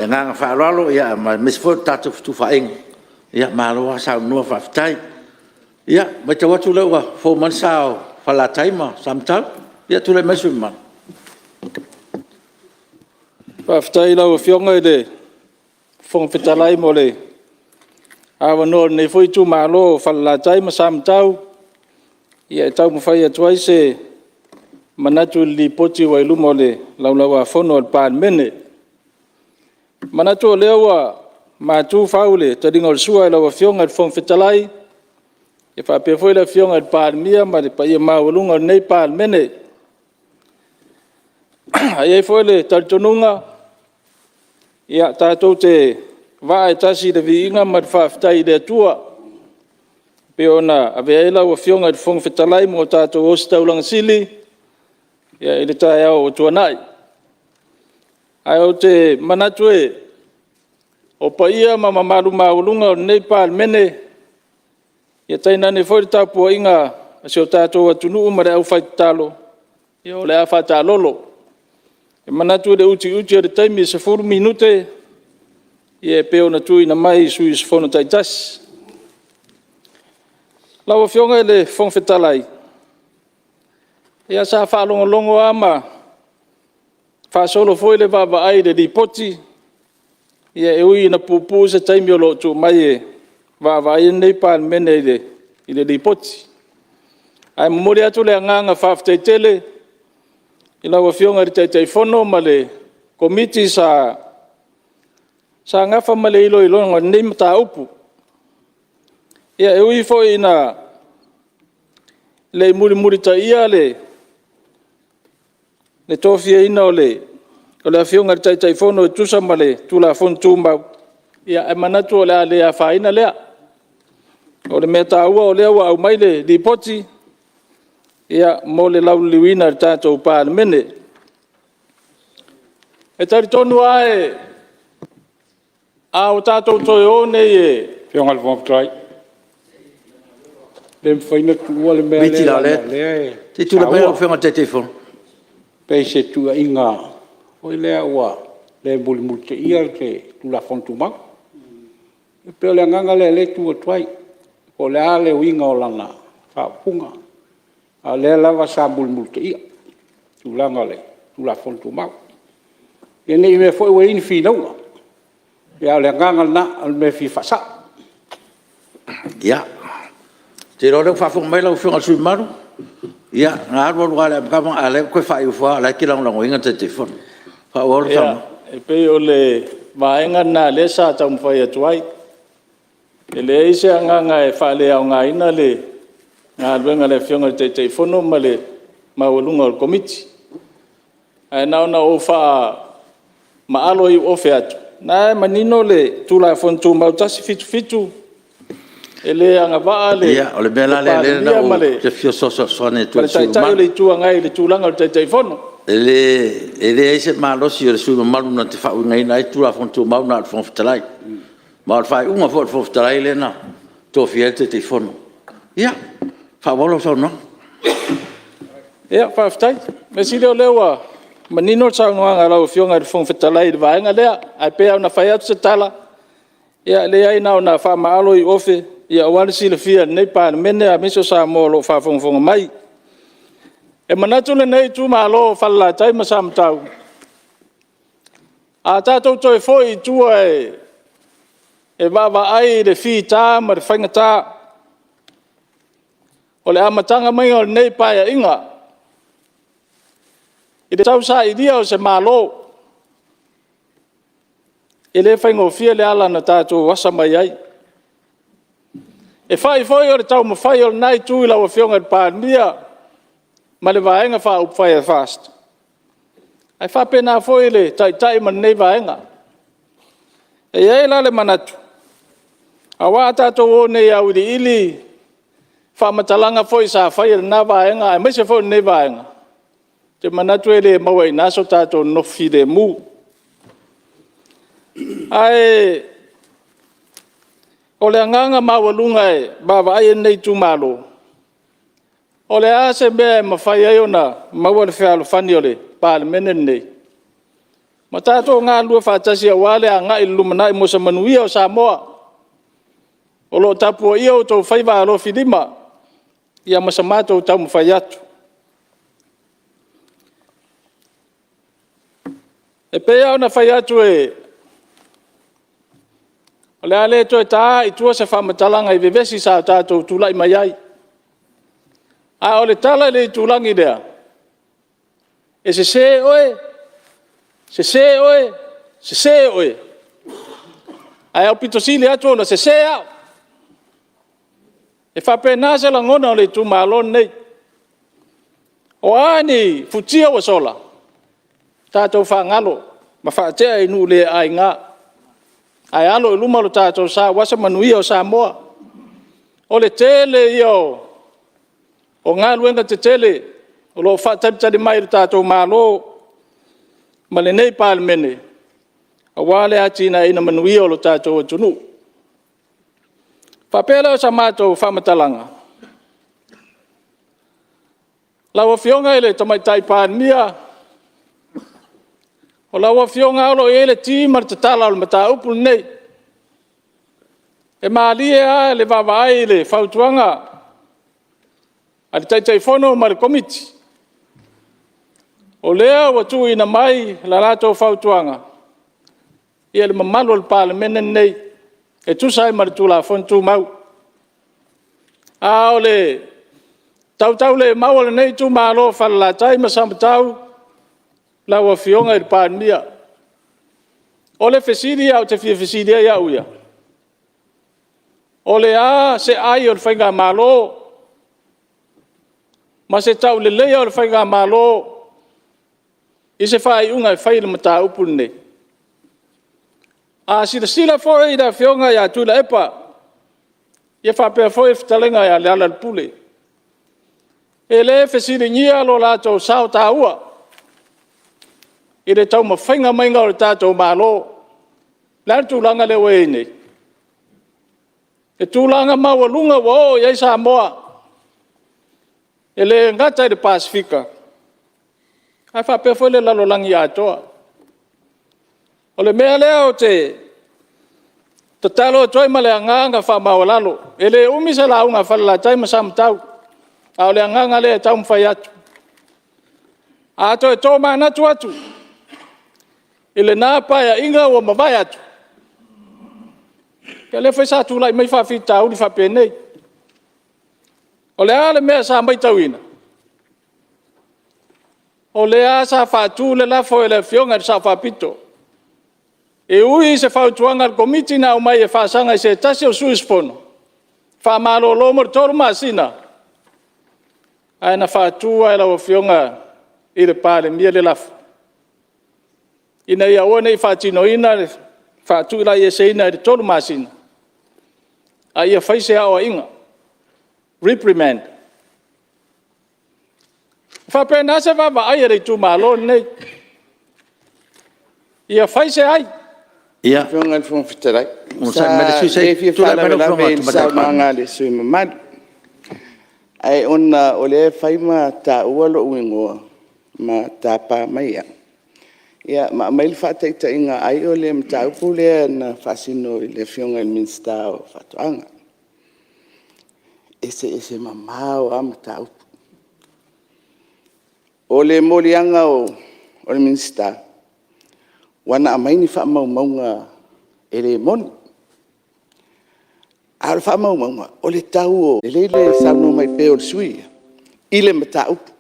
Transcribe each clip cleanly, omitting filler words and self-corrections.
Agaga faaaloalo aemaise foi o le tatou fetufaaiga, ia malo lava saunoa faafetai. Ia matau atu o lea ua fou mai le sa o Falelatai ma Samatau. Ia tulai mai le sui usufono mamalu. Faafetai i lau Afioga i le Fofoga Fetalai mo le avanoa o lenei foi itumalo o Falelatai ma Samatau e taumafai atu ai se manatu i le Lipoti ua i luma o le Laulau a Fono a le Palemene. E manatu o lea ua matu fau i le taliga o le sua i lau Afioga i le Fofoga Fetalai, faapea foi le Afioga i le Palemia ma le paia maualuga o lenei Palemene. Ae i ai foi le talitonuga, tatou te vaa e tasi i le viiga ma le faafetai i le Atua e pei ona avea ai lau Afioga i le Fofoga Fetalai ma o tatou Ositaulaga sili i le taeao ua tuanai. Ae ou te manatu o paia ma mamalu maualuga o lenei Palemene, tainane foi le tapuaiga a si o tatou atunuu ma le aufaitatalo, o le a faataalolo. E manatu i le utiuti o le taimi e 10 minute e pei ona tuuina mai i sui usufono taitasi. Lau Afioga i le Fofoga Fetalai, sa faalogologo lava ma faasolo foi le vaavaai i le Lipoti, e ui ina puupuu se taimi o lo o tuu mai e vaavaai ai lenei Palemene i le Lipoti. Ae momoli atu le agaga faafetai tele i lau Afioga i le Taitaifono ma le Komiti sa nafa ma le iloiloga o lenei mataupu. E ui foi ina le i mulimulitaia le tofiaina o le Afioga i le Taitaifono e tusa ma le Tulafono Tumau, ae manatu o le a le afaina lea. O le mea taua o lea ua aumai le Lipoti mo le lauliliuina e le tatou Palemene. E talitonu lava a o tatou toe o nei e... Lau Afioga i le Fofoga Fetalai, pe mafai ona tuua le mea lea leaga o lea e Se i tulai mai lau taua, Afioga i le Taitaifono. pei se tuuaiga foi lea ua le mulimulitaia le Tulafono Tumau. E pei o le agaga lea o lea e tuu atu ai, po o le a le uiga o lana faaupuga, a o lea lava sa mulimulitaia tulaga o le Tulafono Tumau. Ia ne i mea foi ua i ai ni finauga, a o le agaga lena, o le mea e fia faasao. Ia, ou te iloa o lea ua faafofoga mai lau Afioga i le sui usufono mamalu, ia na alu alu lava i le amataga a o lea ua toe faaiu ifo lava o la e te lagolagoina le Taitaifono. Faaauau lau saunoaga. E pei o le vaega lena o lea sa taumafai atu ai. E leai se agaga e faaleaogaina le galuega a le Afioga i le Taitaifono ma le maualuga o le Komiti. Ae na ona ou faamaalo iuofe atu, o lena e manino le Tulafono Tumau 177, e le agavaa le Ia, o le mea la lea Palemia ma ou le te fia fesoasoani atu ai i le sui usufono Taitai o mamalu. le Itu Agai i le tulaga o le Taitaifono. E leai se malosi o le sui usufono mamalu na te faauigaina ai Tulafono Tumau, na o le Fofoga Fetalai. Ma o le faaiuga foi a le Fofoga Fetalai lea na tofia ai le Taitaifono. Ia, faaauau lau saunoaga. Ia, faafetai. O le mea sili o lea ua manino le saunoaga a lau Afioga i le Fofoga Fetalai i le vaega lea. Ae pei lava ona fai atu se tala, ia leai na ona faamaalo iuofe aua le silafia e lenei Palemene aemaise o Samoa o lo o faafogafoga mai. E manatu lenei itumalo o Falelatai ma Samatau, a tatou toe foi i tua e vaavaai i le fita ma le faigata o le amataga mai o lenei Paeaiga, i le tausailia o se Malo, e le faigofie le ala na tatou asa mai ai. E fai foi o le taumafai o lena Itu i lau Afioga i le Palemia ma le Vaega Faaupufai a le FAST, ae faapena foi le Taitai ma lenei Vaega. E i ai la le manatu, aua a tatou o nei e auiliili faamatalaga foi sa faia e lena Vaega aemaise foi o lenei Vaega, ou te manatu e le maua ai i ina so tatou nonofo filemu. Ae o le agaga maualuga e vaavaai i ai lenei itumalo, o le a se mea e mafai ai ona maua le fealofani o le Palemene lenei? Ma tatou galulue faatasi aua le agai i le lumanai mo se manuia o Samoa. O lo o tapuaia o outou faiva alofilima ma so matou taumafai atu. E pei lava ona fai atu o le a le toe ta lava i tua se faamatalaga i vevesi sa tatou tulai mai ai. A o le tala i le itulagi lea, e sese oe, sese oe, sese oe, ae aupito sili atu ona sese au. E faapena se lagona o le itumalo lenei. O a ni futia ua sola, tatou faagalo ma faatea i nuu le aina, ae alo i luma lo tatou sa aua se manuia o Samoa. O le tele ia o galuega tetele o lo o faatalitali mai i le tatou Malo ma lenei Palemene, aua le atinaeina manuia o lo tatou atunuu. Ona faapea lea o sa matou faamatalaga, lau Afioga i le Tamaitai Palemia, o lau Afioga lava o lo o i ai le ki ma le tatala o le mataupu lenei. E malie lava le vaavaai i le fautuaga a le Taitaifono ma le Komiti, o lea ua tuuina mai le latou fautuaga i le mamalu o le Palemene lenei e tusa ai ma le Tulafono Tumau. A o le tautaulemau a lenei itumalo o Falelatai ma Samatau, lau Afioga i le Palemia, o le fesili lava ou te fia fesili ai au ia, o le a se ai o le Faigamalo ma se tauleleia o le Faigamalo i se faaiuga e fai i le mataupu lenei? A silasila foi i le Afioga ia Tuilaepa faapea foi le fetalaiga ia Lealailepule, e le fesiligia lo latou sao taua i le taumafaiga mai o le tatou Malo. O le a le tulaga lea ua i ai nei? O le tulaga maualuga ua oo i ai Samoa, e le gata i le Pasefika, ae faapea foi le lalolagi atoa. O le mea lea ou te tatalo atu ai ma le agaga faamaualalo, e le umi se lauga a Falelatai ma Samatau, a o le agaga lea e taumafai atu. A toe tomanatu atu i lena Paeaiga ua mavae atu, ia lea foi sa tulai mai faafitauli faapenei. O le a le mea sa matauina? O lea lava sa faatu le lafo e le Afioga i le Sao Faapito, e ui i se fautuaga a le Komiti na aumai e faasaga i se tasi o sui usufono, faamalolo mo le 3 masina, ae na faatu lava e lau Afioga i le Palemia le lafo, ina ia aua ne i faatinoina le faatulaieseina i le 3 masina, a ia fai se aoaiga, reprimand. E faapena se vaavaai a le itumalo lenei, ia fai se ai. Ia Lau Afioga i le Fofoga Fetalai, sa le fia faalavelave i le saunoaga a le sui usufono mamalu. Ae ona o lea e fai ma taua lou igoa ma tapa mai au, ia ma aumai le faataitaiga ai o le mataupu lea na faasino i le Afioga i le Minisita o Faatoaga. E eseese mamao lava mataupu. O le moliaga o le Minisita, ua na aumai ni faamaumauga e le moni. A o le faamaumauga, o le tau o… E lelei le saunoa mai pea o le sui usufono ia i le mataupu.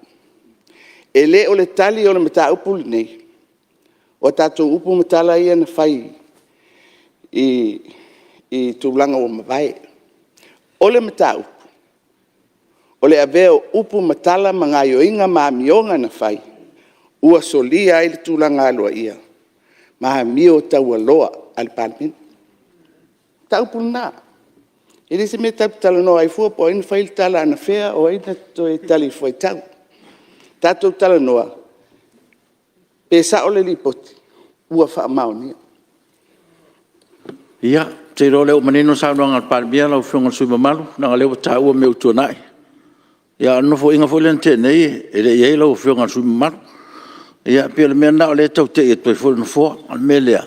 E le o le tali o le mataupu lenei, o a tatou upu ma tala ia na fai i tulaga ua mavae. O le mataupu, o le avea o upu ma tala ma gaoioiga ma amioga na fai ua solia ai le tulaga aloaia ma amio taualoa a le Palemene. O le mataupu lena. E le o se mea tatou te talanoa ai fua po o ai na fai le tala anafea o ai na te toe talifuaitau. Tatou talanoa pe sao le Lipoti ua faamaonia. Ia, ou te iloa o lea ua manino le saunoaga a le Palemia lau Afioga i le sui usufono mamalu, leaga o lea ua taua mea ua tuanai. A o le Nofoaiga foi lea na tea nei e le i i ai lau Afioga i le sui usufono mamalu. Ia pei o le mea lena o lea e tau tei atu ai foi le Nofoa. O le mea lea,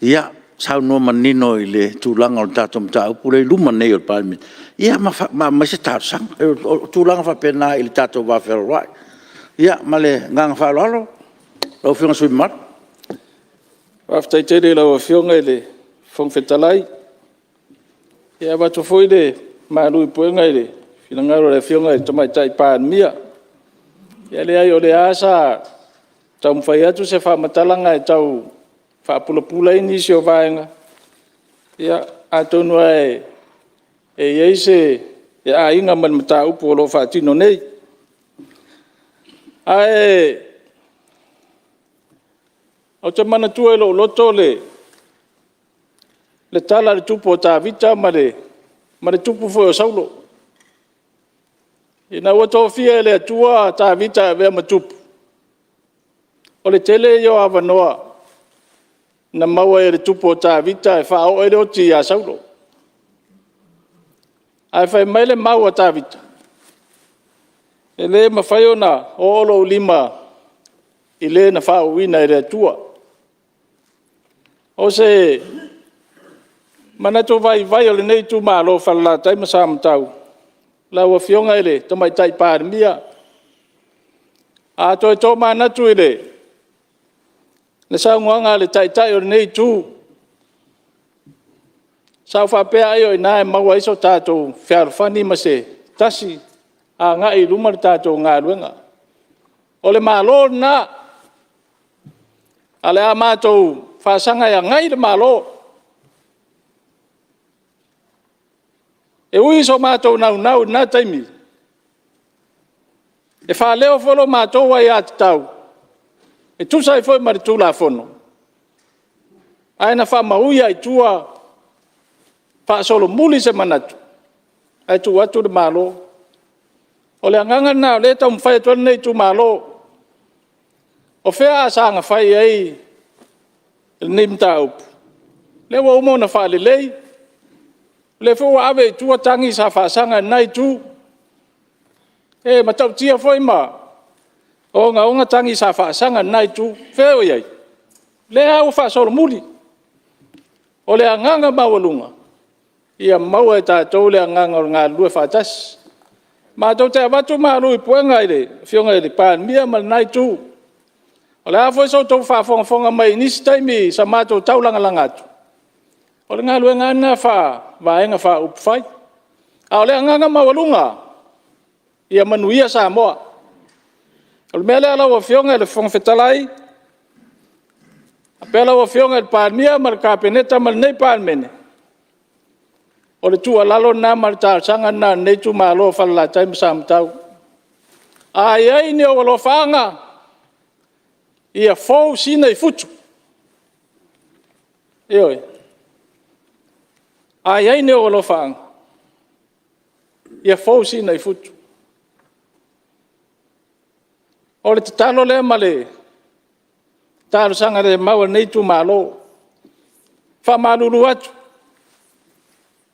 ia saunoa manino i le tulaga o le tatou mataupu lea e i luma nei o le Palemene, ia ma aumai se talosaga. O tulaga faapena i le tatou vafealoaloai. Ia ma le agaga faaaloalo lau Afioga i le sui usufono mamalu. Faafetai tele i lau Afioga i le Fofoga Fetalai. E avatu foi le malu i puega i le finagalo o le Afioga i le Tamaitai Palemia. Ia leai o lea lava sa taumafai atu se faamatalaga e tau faapulapula ai nisi o vaega, ia atonu lava e i ai se... e aiga ma le mataupu o lo o faatino nei. Ae ou te manatua i lou loto le tala a le tupu o Tavita ma le tupu foi o Saulo. Ina ua tofia e le Atua Tavita e avea ma tupu, o le tele ia o avanoa na maua e le tupu o Tavita e faaoo ai le oti ia Saulo. Ae fai mai le mau a Tavita, e le mafai ona oo lou lima i le na faauuina e le Atua. O se manatu vaivai o lenei itumalo o Falelatai ma Samatau, lau Afioga i le Tamaitai Palemia, a toe tomanatu i le saunoaga a le Taitai o lenei Itu, sa ou faapea ai o i ina e maua ai so tatou fealofani ma se tasi e agai i luma le tatou galuega. O le Malo lena, ae o le a matou faasaga e agai le Malo. E ui i so matou naunau i lena taimi e faaleo foi le matou aiatatau e tusa ai foi ma le Tulafono, ae na faamaui lava i tua, faasolomuli se manatu ae tuu atu le Malo. O le agaga lena o lea e taumafai atu ai lenei itumalo. O fea a saga fai i ai lenei mataupu? O lea ua uma ona faalelei, o lea foi ua ave i tua tagi sa faasaga i lena itu. E matautia foi ma ogaoga tagi sa faasaga i lena itu. O fea o i ai? O lea lava ua faasolomuli. O le agaga maualuga, ia maua e tatou le agaga o le galulue faatasi. Matou te avatu malu i puega i le Afioga i le Palemia ma lena Itu. O le a foi sa outou faafogafoga mai i nisi taimi i sa matou taulagalaga atu, o le galuega lava lena faale-Vaega Faaupufai. A o le agaga maualuga, ia manuia Samoa. O le mea lea lau Afioga i le Fofoga Fetalai, faapea lau Afioga i le Palemia ma le Kapeneta ma lenei Palemene, o le tuualalo lena ma le talosaga lena a lenei itumalo o Falelatai ma Samatau. A i ai ni ou alofaaga, ia fou Sina i futu. Ioe. A i ai ni ou alofaaga, ia fou Sina i futu. O le tatalo lea ma le talosaga le mau a lenei itumalo. E faamalulu atu,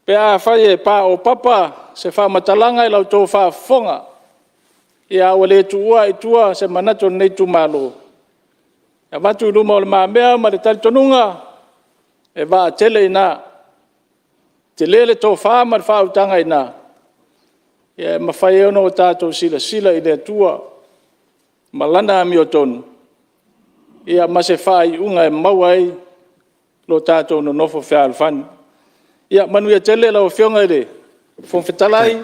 pe afai e paopapa se faamatalaga i la outou faafofoga, ae ua le tuua lava i tua se manatu o lenei itumalo, e avatu i lumamea ma le talitonuga, e vaatele i ina, tele le tofa ma le faautaga i ina, e mafai ai ona tatou silasila i le Atua ma Lana amiotonu, ma se faaiuga e maua ai lo tatou nonofo fealofani. Ia manuia tele lau Afioga i le Fofoga Fetalai,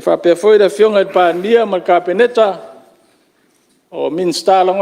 faapea foi le Afioga i le Palemia ma le Kapeneta, o Minisita Lagolago,